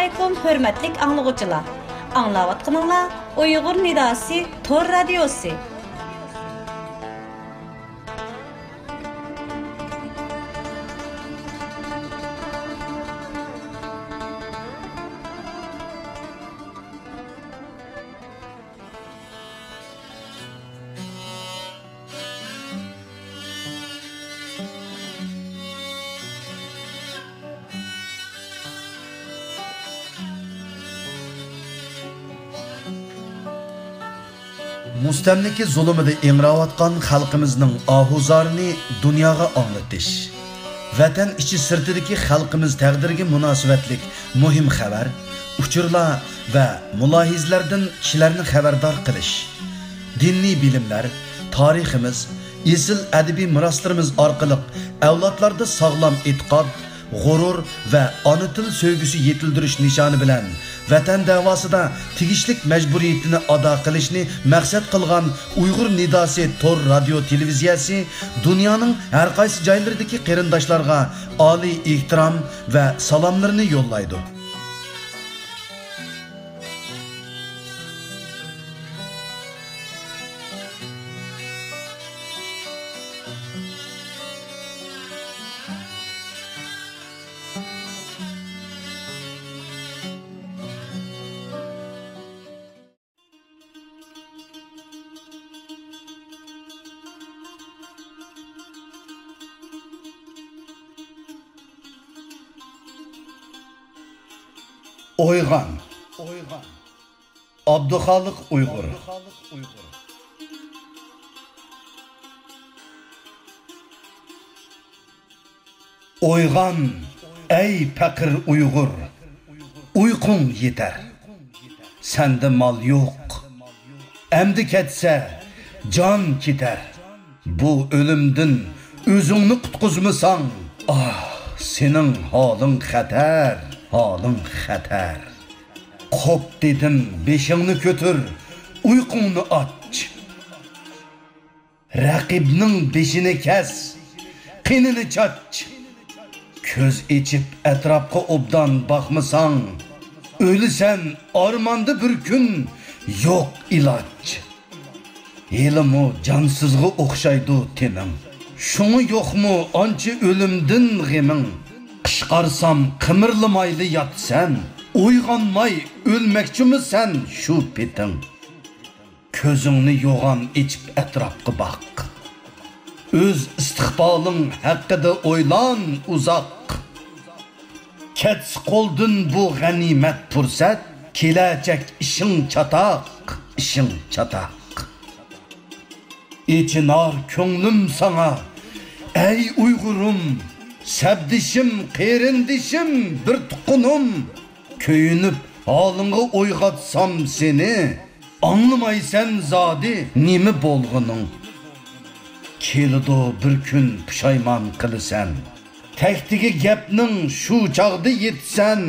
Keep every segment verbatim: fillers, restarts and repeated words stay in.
ئەلەيكۇم، ھۆرمەتلىك ئاڭلىغۇچىلار! ئاڭلاۋاتقىنىڭلار ئۇيغۇر نىداسى تور رادىيوسى. مۇستەملىكە زۇلۇمىدا ئىڭراۋاتقان خەلقىمىزنىڭ ئاھۇزارىنى دۇنياغا ئاڭلىتىش، ۋەتەن ئىچى سىرتىدىكى خەلقىمىز تەقدىرىگە مۇناسىۋەتلىك مۇھىم خەۋەر، ئۇچۇرلار ۋە مۇلاھىزىلەردىن كىشىلەرنى خەۋەردار قىلىش، دىنىي بىلىملەر، تارىخىمىز، ئېسىل ئەدەبىي مىراسلىرىمىز ئارقىلىق ئەۋلادلاردا ساغلام ئېتىقاد، غۇرۇر ۋە ئانا تىل سۆيگۈسى يېتىلدۈرۈش نىشانى بىلەن ۋەتەن دەۋاسىدا تېگىشلىك مەجبۇرىيىتىنى ئادا قىلىشنى مەقسەت قىلغان ئۇيغۇر نىداسى تور رادىيو تېلېۋىزىيەسى دۇنيانىڭ ھەرقايسى جايلىرىدىكى قېرىنداشلارغا ئالىي ئېھتىرام ۋە سالاملىرىنى يوللايدۇ. ئويغان. ئابدۇخالىق ئۇيغۇر. ئويغان، ئەي پەقىر ئۇيغۇر، ئۇيقۇڭ يېتەر. سەندە مال يوق. ئەمدى كەتسە، جان كېتەر. بۇ ئۆلۈمدىن ئۆزۈڭنى قۇتقۇزمىساڭ، ئاھ، سېنىڭ ھالىڭ خەتەر، ھالىڭ خەتەر. قوپ دېدىم، بېشىڭنى كۆتۈر، ئۇيقۇڭنى ئاچ. رەقىبنىڭ بېشىنى كەس، قېنىنى چاچ. كۆز ئېچىپ ئەتراپقا ئوبدان باقمىساڭ، ئۆلىسەن ئارماندا بىر كۈن، يوق ئىلاج. ھېلىمۇ جانسىزغا ئوخشايدۇ تېنىڭ. شۇڭا يوقمۇ ئانچە ئۆلۈمدىن غېمىڭ؟ قىچقارسام قىمىرلىمايلا ياتىسەن، ئويغانماي ئۆلمەكچىمۇ سەن شۇ پېتىڭ؟ كۆزۈڭنى يوغان ئېچىپ ئەتراپقا باق. ئۆز ئىستىقبالىڭ ھەققىدە ئويلان ئۇزاق. كەتسە قولدىن بۇ غەنىيمەت پۇرسەت، كېلەچەك ئىشىڭ چاتاق، ئىشىڭ چاتاق. ئېچىنار كۆڭلۈم ساڭا، ئەي ئۇيغۇرۇم، سەپدىشىم، قېرىندىشىم، بىر تۇغقىنىم. كۆيۈنۈپ ھالىڭغا ئويغاتسام سېنى، ئاڭلىمايسەن زادى نېمە بولغىنىڭ. كېلىدۇ بىر كۈن پۇشايمان قىلىسەن. تەكتىگە گەپنىڭ شۇ چاغدا يېتىسەن.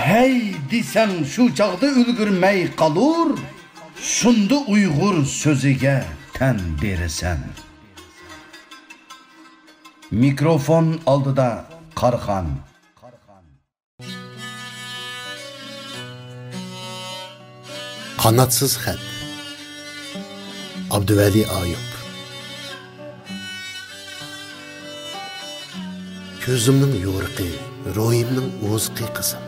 ھەي دېسەڭ شۇ چاغدا ئۈلگۈرمەي قالۇر. شۇندا ئۇيغۇر سۆزىگە تەن بېرىسەن. مىكروفون ئالدىدا قاراخان. قاناتسىز خەت. ئابدۇۋەلى ئايۇپ. كۆزۈمنىڭ يورۇقى، روھىمنىڭ ئوزۇقى قىزىم.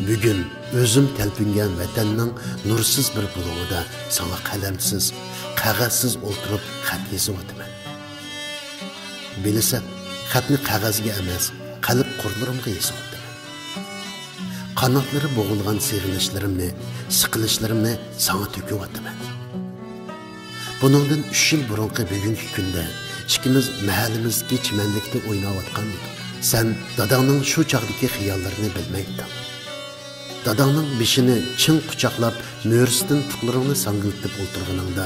بۈگۈن ئۆزۈم تەلپۈنگەن ۋەتەننىڭ نۇرسىز بىر بۇلۇڭىدا ساڭا قەلەمسىز، قەغەزسىز ئولتۇرۇپ خەت يېزىۋاتىمەن. بىلىسەن، خەتنى قەغەزگە ئەمەس، قەلب قۇرلىرىمغا يېزىۋاتىمەن. قاناتلىرى بوغۇلغان سېغىنىشلىرىمنى، سىقىلىشلىرىمنى ساڭا تۆكۈۋاتىمەن. بۇنىڭدىن ئۈچ يىل بۇرۇنقى بۈگۈنكى كۈندە ئىككىمىز مەھەللىمىزدىكى چىمەنلىكتە ئويناۋاتقان ئىدۇق. سەن داداڭنىڭ شۇ چاغدىكى خىياللىرىنى بىلمەيتتىڭ. داداڭنىڭ بېشىنى چىڭ قۇچاقلاپ، مۈرىسىدىن پۇتلىرىڭنى ساڭگىلىتىپ ئولتۇرغىنىڭدا،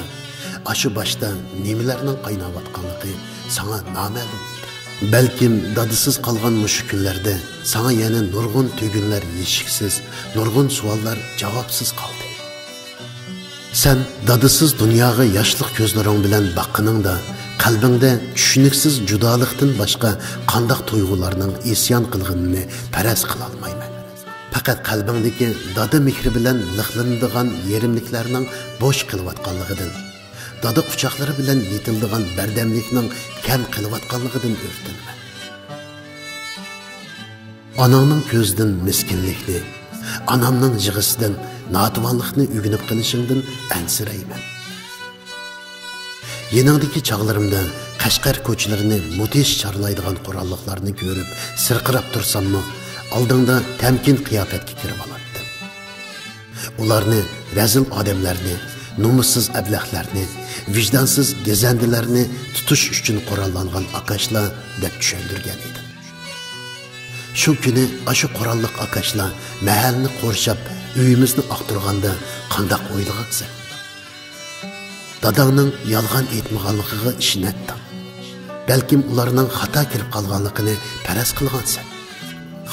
ئاشۇ باشتا نېمىلەرنىڭ قايناۋاتقانلىقى ساڭا نامەلۇم ئىدى. بەلكىم دادىسىز قالغان مۇشۇ كۈنلەردە ساڭا يەنە نۇرغۇن تۈگۈنلەر يېشىكسىز، نۇرغۇن سوئاللار جاۋابسىز قالدى. سەن دادىسىز دۇنياغا ياشلىق كۆزلىرىڭ بىلەن باققىنىڭدا، قەلبىڭدە چۈشىنىكسىز جۇدالىقتىن باشقا قانداق تۇيغۇلارنىڭ ئىسيان قىلغىنىنى پەرەز قىلالمايمەن. پەقەت قەلبىڭدىكى دادا مېھرى بىلەن لىقلىنىدىغان يېرىملىكلەرنىڭ بوش قېلىۋاتقانلىقىدىن، دادا قۇچاقلىرى بىلەن يېتىلىدىغان بەردەملىكنىڭ كەم قېلىۋاتقانلىقىدىن ئۆكتۈنىمەن. ئاناڭنىڭ كۆزىدىن مىسكىنلىكنى، ئانامنىڭ يىغىسىدىن ناتىۋانلىقنى ئۆگىنىپ قېلىشىڭدىن ئەنسىرەيمەن. يېنىڭدىكى چاغلىرىمدا قەشقەر كوچىلىرىنى مۇدھىش چارلايدىغان قوراللىقلارنى كۆرۈپ سىرقىراپ تۇرساممۇ، ئالدىڭدا تەمكىن قىياپەتكە كىرىۋالاتتىم. ئۇلارنى رەزىل ئادەملەرنى، نومۇسسىز ئەبلەخلەرنى، ۋىجدانسىز گېزەندىلەرنى تۇتۇش ئۈچۈن قوراللانغان ئاكاشلار دەپ چۈشەندۈرگەن ئىدىم. شۇ كۈنى ئاشۇ قوراللىق ئاكاشلار مەھەللىنى قورشاپ، ئۆيىمىزنى ئاختۇرغاندا قانداق ئويلىغانسەن؟ داداڭنىڭ يالغان ئېيتمىغانلىقىغا ئىشىنەتتىڭ. بەلكىم ئۇلارنىڭ خاتا كىرىپ قالغانلىقىنى پەرەز قىلغانسەن.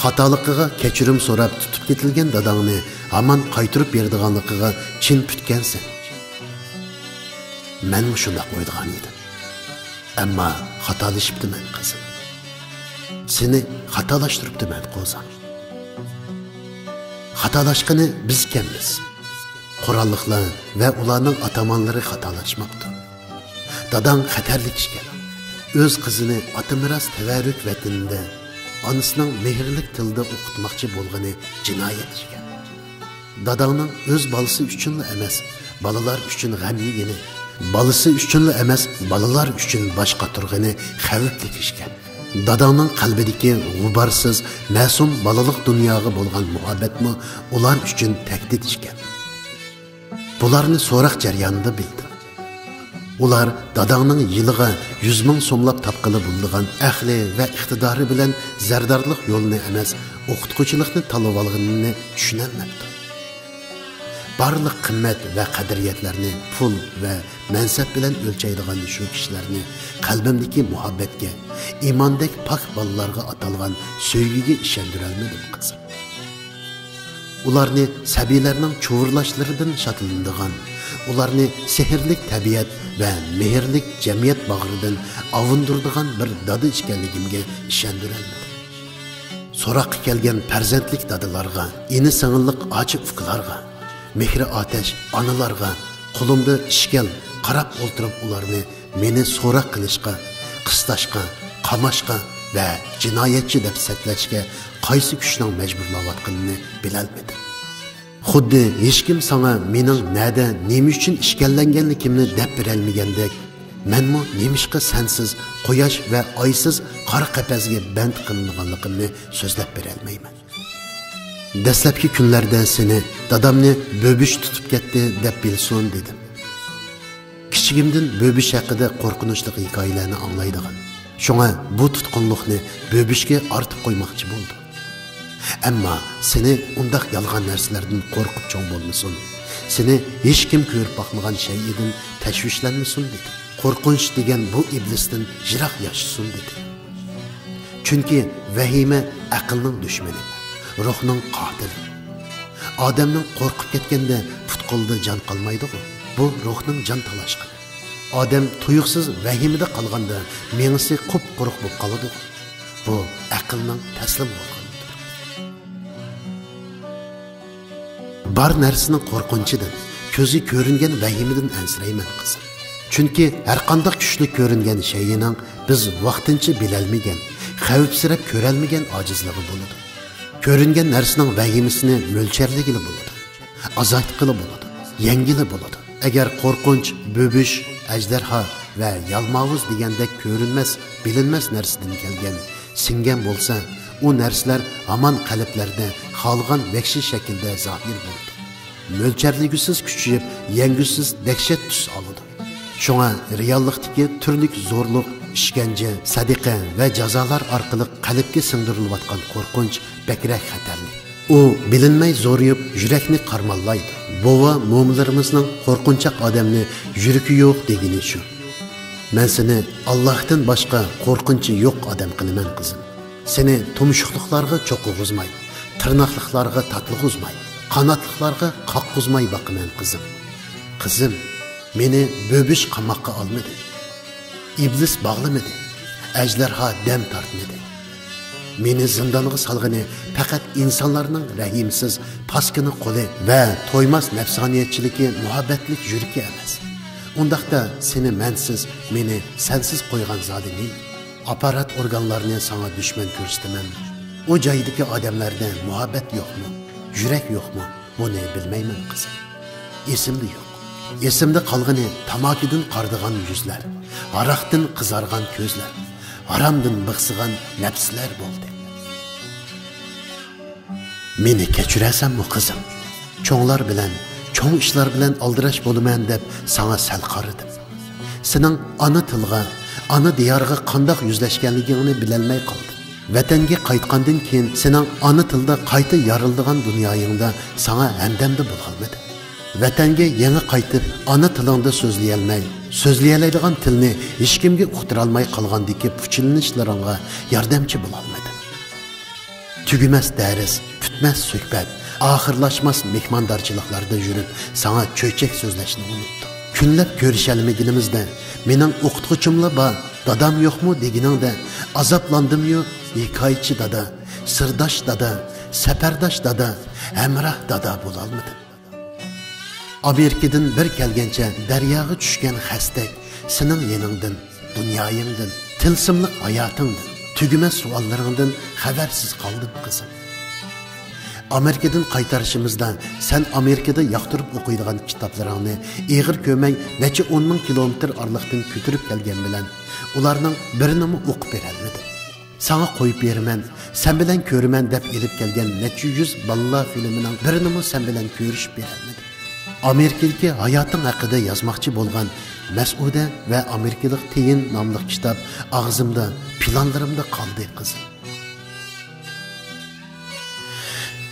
خاتالىقىغا كەچۈرۈم سوراپ تۇتۇپ كېتىلگەن داداڭنى ھامان قايتۇرۇپ بېرىدىغانلىقىغا چىن پۈتكەنسەن. مەنمۇ شۇنداق ئويلىغان ئىدىم. ئەمما خاتالىشىپتىمەن، قىزىم. سېنى خاتالاشتۇرۇپتىمەن، قوزام. خاتالاشقىنى بىزكەنمىز. قوراللىقلار ۋە ئۇلارنىڭ ئاتامانلىرى خاتالاشماپتۇ. داداڭ خەتەرلىك ئىكەن. ئۆز قىزىنى ئاتا مىراس تەۋەررۈك ۋەتىنىدە ئانىسىنىڭ مېھىرلىك تىلىدا ئوقۇتماقچى بولغىنى جىنايەت ئىكەن. داداڭنىڭ ئۆز بالىسى ئۈچۈنلا ئەمەس، بالىلار ئۈچۈن غەم يېگىنى، بالىسى ئۈچۈنلا ئەمەس، بالىلار ئۈچۈن باش قاتۇرغىنى خەۋپلىك ئىكەن. داداڭنىڭ قەلبىدىكى غۇبارسىز، مەسۇم بالىلىق دۇنياغا بولغان مۇھەببەتمۇ ئۇلار ئۈچۈن تەھدىت ئىكەن. بۇلارنى سوراق جەريانىدا بىلدىم. ئۇلار داداڭنىڭ يىلىغا يۈز مىڭ سوملاپ تاپقىلى بولىدىغان ئەقلى ۋە ئىقتىدارى بىلەن زەردارلىق يولىنى ئەمەس، ئوقۇتقۇچىلىقنى تاللىۋالغىنىنى چۈشىنەلمەپتۇ. بارلىق قىممەت ۋە قەدرىيەتلەرنى پۇل ۋە مەنسەپ بىلەن ئۆلچەيدىغان شۇ كىشىلەرنى قەلبىمدىكى مۇھەببەتكە، ئىماندەك پاك بالىلارغا ئاتالغان سۆيگۈگە ئىشەندۈرەلمىدىم، قىزىم. ئۇلارنى سەبىيلەرنىڭ چۇۋۇرلاشلىرىدىن شادلىنىدىغان، ئۇلارنى سېھىرلىك تەبىئەت ۋە مېھىرلىك جەمئىيەت باغرىدىن ئاۋۇندۇرىدىغان بىر دادا ئىكەنلىكىمگە ئىشەندۈرەلمىدىم. سوراققا كەلگەن پەرزەنتلىك دادىلارغا، ئىنى-سىڭىللىق ئاچا-ئۇكىلارغا، مېھرى ئاتەش ئانىلارغا قولۇمدا ئىشكەل قاراپ ئولتۇرۇپ، ئۇلارنى مېنى سوراق قىلىشقا، قىستاشقا، قاماشقا ۋە جىنايەتچى دەپ سەتلەشكە قايسى كۈچنىڭ مەجبۇرلاۋاتقىنىنى بىلەلمىدىم. خۇددى ھېچكىم ساڭا مېنىڭ نەدە، نېمە ئۈچۈن ئىشكەنلەنگەنلىكىمنى دەپ بېرەلمىگەندەك، مەنمۇ نېمىشقا سەنسىز قۇياش ۋە ئايسىز قارا قەپەسكە بەند قىلىنغانلىقىمنى سۆزلەپ بېرەلمەيمەن. دەسلەپكى كۈنلەردە سېنى، دادامنى بۆبۈش تۇتۇپ كەتتى دەپ بىلسۇن دېدىم. كىچىكىمدىن بۆبۈش ھەققىدە قورقۇنچلۇق ھېكايىلەرنى ئاڭلايدىغان. شۇڭا بۇ تۇتقۇنلۇقنى بۆبۈشكە ئارتىپ قويماقچى بولدۇم. ئەمما سېنى ئۇنداق يالغان نەرسىلەردىن قورقۇپ چوڭ بولمىسۇن، سېنى ھېچكىم كۆرۈپ باقمىغان شەيئىدىن تەشۋىشلەنمىسۇن دېدىم. قورقۇنچ دېگەن بۇ ئىبلىستىن يىراق ياشىسۇن دېدى. چۈنكى ۋەھىمە ئەقىلنىڭ دۈشمىنى، روھنىڭ قاتىلى. ئادەمنىڭ قورقۇپ كەتكەندە پۇت-قولىدا جان قالمايدىغۇ. بۇ روھنىڭ جان تالاشقىنى. ئادەم تۇيۇقسىز ۋەھىمىدە قالغاندا مېڭىسى قۇپقۇرۇق بولۇپ قالىدۇ. بۇ ئەقىلنىڭ تەسلىم بولغىنىدۇر. بار نەرسىنىڭ قورقۇنچىدىن، كۆزگە كۆرۈنگەن ۋەھىمىدىن ئەنسىرەيمەن، قىزىم. چۈنكى ھەرقانداق كۈچلۈك كۆرۈنگەن شەيئىنىڭ بىز ۋاقتىنچە بىلەلمىگەن، خەۋپسىرەپ كۆرەلمىگەن ئاجىزلىقى بولىدۇ. كۆرۈنگەن نەرسىنىڭ ۋەھىمىسىنى مۆلچەرلىگىلى بولىدۇ. ئازايتقىلى بولىدۇ، يەڭگىلى بولىدۇ. ئەگەر قورقۇنچ، بۆبۈش، ئەجدىھا ۋە يالماۋۇز دېگەندەك كۆرۈنمەس، بىلىنمەس نەرسىدىن كەلگەن، سىڭگەن بولسا، ئۇ نەرسىلەر ھامان قەلبلەردە خالىغان ۋەھشىي شەكىلدە زاھىر بولىدۇ. مۆلچەرلىگۈسىز كۈچىيىپ، يەڭگۈسىز دەھشەت تۈس ئالىدۇ. شۇڭا رېئاللىقتىكى تۈرلۈك زورلۇق، ئىشكەنجە، سەدىقە ۋە جازالار ئارقىلىق قەلبكە سىڭدۈرۈلۈۋاتقان قورقۇنچ بەكرەك خەتەرلىك. ئۇ بىلىنمەي زورىيىپ، يۈرەكنى قارماللايدۇ. بوۋا، مومىلىرىمىزنىڭ «قورقۇنچاق ئادەمنى يۈرىكى يوق» دېگىنى شۇ. مەن سېنى ئاللاھتىن باشقا قورقۇنچى يوق ئادەم قىلىمەن، قىزىم. سېنى تۇمشۇقلۇقلارغا چوقۇغۇزماي، تىرناقلىقلارغا تاتلىغۇزماي، قاناتلىقلارغا قاققۇزماي باقىمەن، قىزىم. قىزىم، مېنى بۆبۈش قاماققا ئالمىدى. ئىبلىس باغلىمىدى، ئەجدىھا دەم تارتمىدى. مېنى زىندانغا سالغىنى پەقەت ئىنسانلارنىڭ رەھىمسىز، پاسكىنا قولى ۋە تويماس نەپسانىيەتچىلىكى، مۇھەببەتلىك يۈرىكى ئەمەس. ئۇنداقتا سېنى مەنسىز، مېنى سەنسىز قويغان زادى نېمە؟ ئاپپارات ئورگانلارنى ساڭا دۈشمەن كۆرسىتىمەن. ئۇ جايدىكى ئادەملەردە مۇھەببەت يوقمۇ؟ يۈرەك يوقمۇ؟ بۇنى بىلمەيمەن، قىزىم. ئېسىمدە يوق. ئېسىمدە قالغىنى تاماكىدىن قارىدىغان يۈزلەر، ھاراقتىن قىزارغان كۆزلەر، ھارامدىن بىخسىغان نەپسلەر بولدى. مېنى كەچۈرەسەنمۇ، قىزىم؟ چوڭلار بىلەن، چوڭ ئىشلار بىلەن ئالدىراش بولىمەن دەپ ساڭا سەل قارىدىم. سېنىڭ ئانا تىلغا، ئانا دىيارغا قانداق يۈزلەشكەنلىكىڭنى بىلەلمەي قالدىم. ۋەتەنگە قايتقاندىن كېيىن سېنىڭ ئانا تىلدا قايتا يارىلىدىغان دۇنيايىڭدا ساڭا ھەمدەمدە بولالمىدىم. ۋەتەنگە يېڭى قايتىپ، ئانا تىلىڭدا سۆزلىيەلمەي، سۆزلىيەلەيدىغان تىلنى ھېچكىمگە ئۇقتۇرالماي قالغاندىكى پۇچىلىنىشلىرىڭغا ياردەمچى بولالمىدىم. تۈگىمەس دەرس، پۈتمەس سۆھبەت، ئاخىرلاشماس مېھماندارچىلىقلاردا يۈرۈپ، ساڭا چۆچەك سۆزلەشنى ئۇنتۇپ، كۈنلەپ كۆرۈشەلمىگىنىمىزدە، مېنىڭ ئوقۇتقۇچۇملا بار، دادام يوقمۇ دېگىنىڭدە، ئازابلاندىميۇ ھېكايىچى دادا، سىرداش دادا، سەپەرداش دادا، ھەمراھ دادا بولالمىدىم. ئامېرىكىدىن بىر كەلگەنچە دەرياغا چۈشكەن خەستەك، سېنىڭ يېنىڭدىن، دۇنيايىڭدىن، تىلسىملىق ھاياتىڭدىن، تۈگىمەس سوئاللىرىڭدىن خەۋەرسىز قالدىم، قىزىم. ئامېرىكىدىن قايتارىشىمىزدا سەن ئامېرىكىدا ياقتۇرۇپ ئوقۇيدىغان كىتابلىرىڭنى ئېغىر كۆرمەي نەچچە ئون مىڭ كىلومېتىر ئارىلىقتىن كۆتۈرۈپ كەلگەن بىلەن ئۇلارنىڭ بىرىنىمۇ ئوقۇپ بېرەلمىدىم. ساڭا قويۇپ بېرىمەن، سەن بىلەن كۆرىمەن دەپ ئېلىپ كەلگەن نەچچە يۈز بالىلار فىلىمىنىڭ بىرىنىمۇ سەن بىلەن كۆرۈشۈپ بېرەلمىدىم. ئامېرىكىدىكى ھاياتىڭ ھەققىدە يازماقچى بولغان مەسئۇدە ۋە ئامېرىكىلىق تېيىن ناملىق كىتاب ئاغزىمدا، پىلانلىرىمدا قالدى، قىزىم.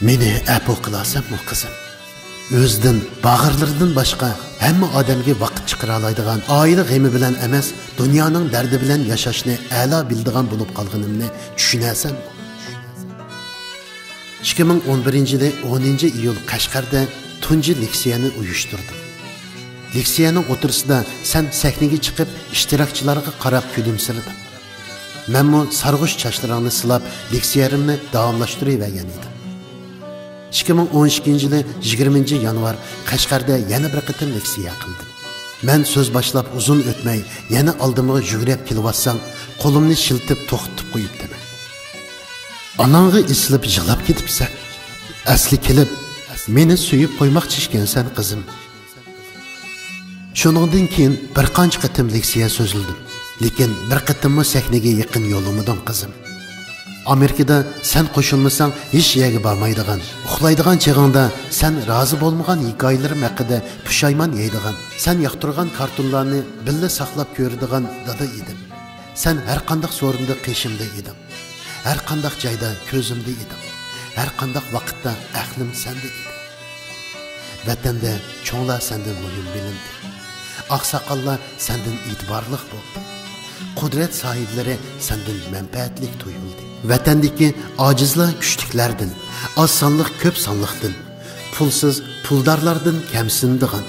مېنى ئەپۇ قىلارسەنمۇ، قىزىم؟ ئۆزىدىن، باغرىلىرىدىن باشقا ھەممە ئادەمگە ۋاقىت چىقىرالايدىغان، ئائىلە غېمى بىلەن ئەمەس، دۇنيانىڭ دەردى بىلەن ياشاشنى ئەلا بىلىدىغان بولۇپ قالغىنىمنى چۈشىنەسەنمۇ؟ ئىككى مىڭ ئون بىرىنچى يىلى ئونىنچى ئىيۇل قەشقەردە تۇنجى لېكسىيەنى ئۇيۇشتۇردۇم. لېكسىيەنىڭ ئوتتۇرىسىدا سەن سەھنىگە چىقىپ، ئىشتىراكچىلارغا قاراپ كۈلۈمسىرىدىڭ. مەنمۇ سارغۇچ چاچلىرىڭنى سىلاپ، لېكسىيەمنى داۋاملاشتۇرۇۋەرگەن ئىدىم. ئىككى مىڭ ئون ئىككىنچى يىلى يىگىرمىنچى يانۋار قەشقەردە يەنە بىر قېتىم لېكسىيە قىلدىم. مەن سۆز باشلاپ ئۇزۇن ئۆتمەي، يەنە ئالدىمغا يۈگرەپ كېلىۋاتساڭ، قولۇمنى شىلتىپ توختىتىپ قويۇپتىمەن. ئاناڭغا ئېسىلىپ يىغلاپ كېتىپسەن. ئەسلى كېلىپ، مېنى سۆيۈپ قويماقچى ئىكەنسەن، قىزىم. شۇنىڭدىن كېيىن بىر قانچە قېتىم لېكسىيە سۆزلىدىم، لېكىن بىر قېتىممۇ سەھنىگە يېقىن يولىمىدىڭ، قىزىم. ئامېرىكىدا سەن قوشۇلمىساڭ ھېچ يەرگە بارمايدىغان، ئۇخلايدىغان چېغىڭدا سەن رازى بولمىغان ھېكايىلىرىم ھەققىدە پۇشايمان يەيدىغان، سەن ياقتۇرغان كارتونلارنى بىللە ساقلاپ كۆرىدىغان دادا ئىدىم. سەن ھەر قانداق سورۇندا قېشىمدا ئىدىڭ. ھەر قانداق جايدا كۆزۈمدە ئىدىڭ. ھەر قانداق ۋاقىتتا ئەقلىم سەندە ئىدى. ۋەتەندە چوڭلار سەندىن مۇھىم بىلىندى. ئاقساقاللار سەندىن ئېتىبارلىق بولدى. قۇدرەت ساھىبلىرى سەندىن مەنپەئەتلىك تۇيۇلدى. ۋەتەندىكى ئاجىزلار كۈچلۈكلەردىن، ئاز سانلىق كۆپ سانلىقتىن، پۇلسىز پۇلدارلاردىن كەمسىنىدىغان،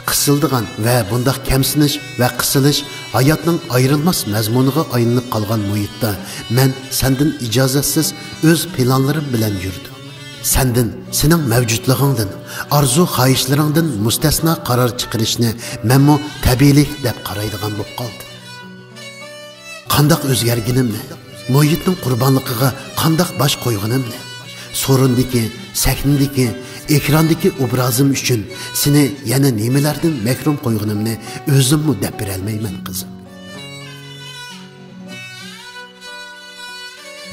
قىسىلىدىغان ۋە بۇنداق كەمسىنىش ۋە قىسىلىش ھاياتنىڭ ئايرىلماس مەزمۇنىغا ئايلىنىپ قالغان مۇھىتتا مەن سەندىن ئىجازەتسىز ئۆز پىلانلىرىم بىلەن يۈردۈم. سەندىن، سېنىڭ مەۋجۇتلۇقۇڭدىن، ئارزۇ-خاھىشلىرىڭدىن مۇستەسنا قارار چىقىرىشنى مەنمۇ تەبىئىيلىك دەپ قارايدىغان بولۇپ قالدىم. قانداق ئۆزگەرگىنىمنى، مۇھىتنىڭ قۇربانلىقىغا قانداق باش قويغىنىمنى، سورۇندىكى، سەھنىدىكى، ئېكراندىكى ئوبرازىم ئۈچۈن سېنى يەنە نېمىلەردىن مەھرۇم قويغىنىمنى ئۆزۈممۇ دەپ بېرەلمەيمەن، قىزىم.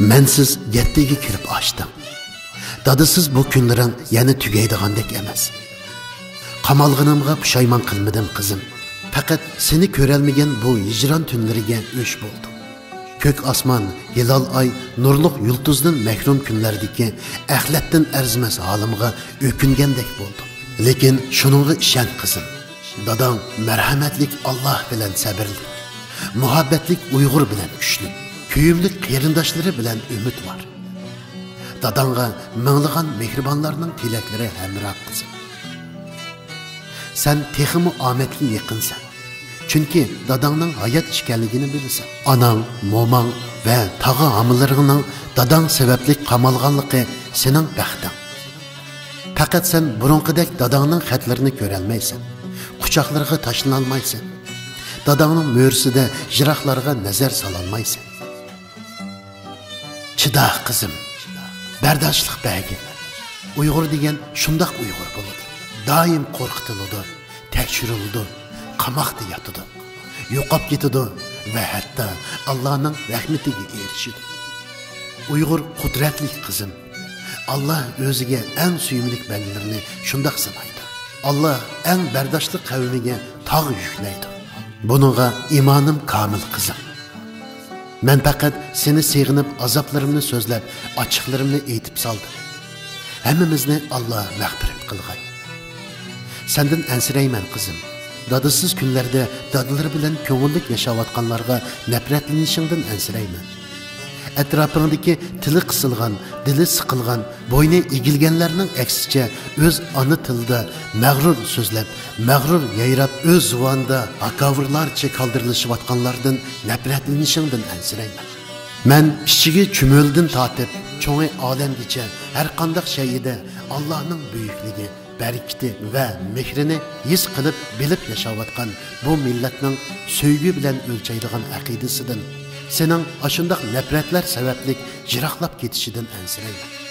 مەنسىز يەتتىگە كىرىپ ئاشتىڭ. دادىسىز بۇ كۈنلىرىڭ يەنە تۈگەيدىغاندەك ئەمەس. قامالغىنىمغا پۇشايمان قىلمىدىم، قىزىم. پەقەت سېنى كۆرەلمىگەن بۇ ھىجران تۈنلىرىگە ئۆچ بولدۇم. كۆك ئاسمان، ھىلال ئاي، نۇرلۇق يۇلتۇزدىن مەھرۇم كۈنلەردىكى ئەخلەتتىن ئەرزىمەس ھالىمغا ئۆكۈنگەندەك بولدۇم. لېكىن شۇنىڭغا ئىشەن، قىزىم. داداڭ مەرھەمەتلىك ئاللاھ بىلەن سەبرلىك، مۇھەببەتلىك ئۇيغۇر بىلەن كۈچلۈك، كۆيۈملۈك قېرىنداشلىرى بىلەن ئۈمىدۋار. داداڭغا مىڭلىغان مېھرىبانلارنىڭ تىلەكلىرى ھەمراھ، قىزىم. سەن تېخىمۇ ئامەتكە يېقىنسەن. چۈنكى داداڭنىڭ ھايات ئىكەنلىكىنى بىلىسەن. ئاناڭ، موماڭ ۋە تاغا ھامىلىرىڭنىڭ داداڭ سەۋەبلىك قامالغانلىقى سېنىڭ بەختىڭ. پەقەت سەن بۇرۇنقىدەك داداڭنىڭ خەتلىرىنى كۆرەلمەيسەن، قۇچاقلىرىغا تاشلىنالمايسەن، داداڭنىڭ مۈرىسىدە يىراقلارغا نەزەر سالالمايسەن. چىدا، قىزىم، بەرداشلىق بەرگىن. ئۇيغۇر دېگەن شۇنداق ئۇيغۇر بولىدۇ. دائىم قورقۇتۇلىدۇ، تەكشۈرۈلىدۇ، قاماقتا ياتىدۇ، يوقاپ كېتىدۇ ۋە ھەتتا ئاللانىڭ رەھمىتىگە ئېرىشىدۇ. ئۇيغۇر قۇدرەتلىك، قىزىم. ئاللا ئۆزىگە ئەڭ سۆيۈملۈك بەندىلىرىنى شۇنداق سىنايدۇ. ئاللا ئەڭ بەرداشلىق قەۋمىگە تاغ يۈكلەيدۇ. بۇنىڭغا ئىمانىم كامىل، قىزىم. مەن پەقەت سېنى سېغىنىپ، ئازابلىرىمنى سۆزلەپ، ئاچچىقلىرىمنى ئېيتىپ سالدىم. ھەممىمىزنى ئاللا مەغپىرەت قىلغاي. سەندىن ئەنسىرەيمەن، قىزىم. دادىسىز كۈنلەردە دادىلىرى بىلەن كۆڭۈللۈك ياشاۋاتقانلارغا نەپرەتلىنىشىڭدىن ئەنسىرەيمەن. ئەتراپىڭدىكى تىلى قىسىلغان، دىلى سىقىلغان، بوينى ئېگىلگەنلەرنىڭ ئەكسىچە ئۆز ئانا تىلىدا مەغرۇر سۆزلەپ، مەغرۇر يايراپ، ئۆز زۇۋانىدا ھاكاۋۇرلارچە كالدىرلىشىۋاتقانلاردىن نەپرەتلىنىشىڭدىن ئەنسىرەيمەن. مەن كىچىكى چۈمۈلىدىن تارتىپ چوڭى ئالەمگىچە ھەرقانداق شەيئىدە ئاللانىڭ بۈيۈكلۈكى، بەرىكىتى ۋە مېھرىنى ھېس قىلىپ، بىلىپ ياشاۋاتقان بۇ مىللەتنىڭ سۆيگۈ بىلەن ئۆلچەيدىغان ئەقىدىسىدىن، سېنىڭ ئاشۇنداق نەپرەتلەر سەۋەبلىك يىراقلاپ كېتىشىدىن ئەنسىرەيمەن.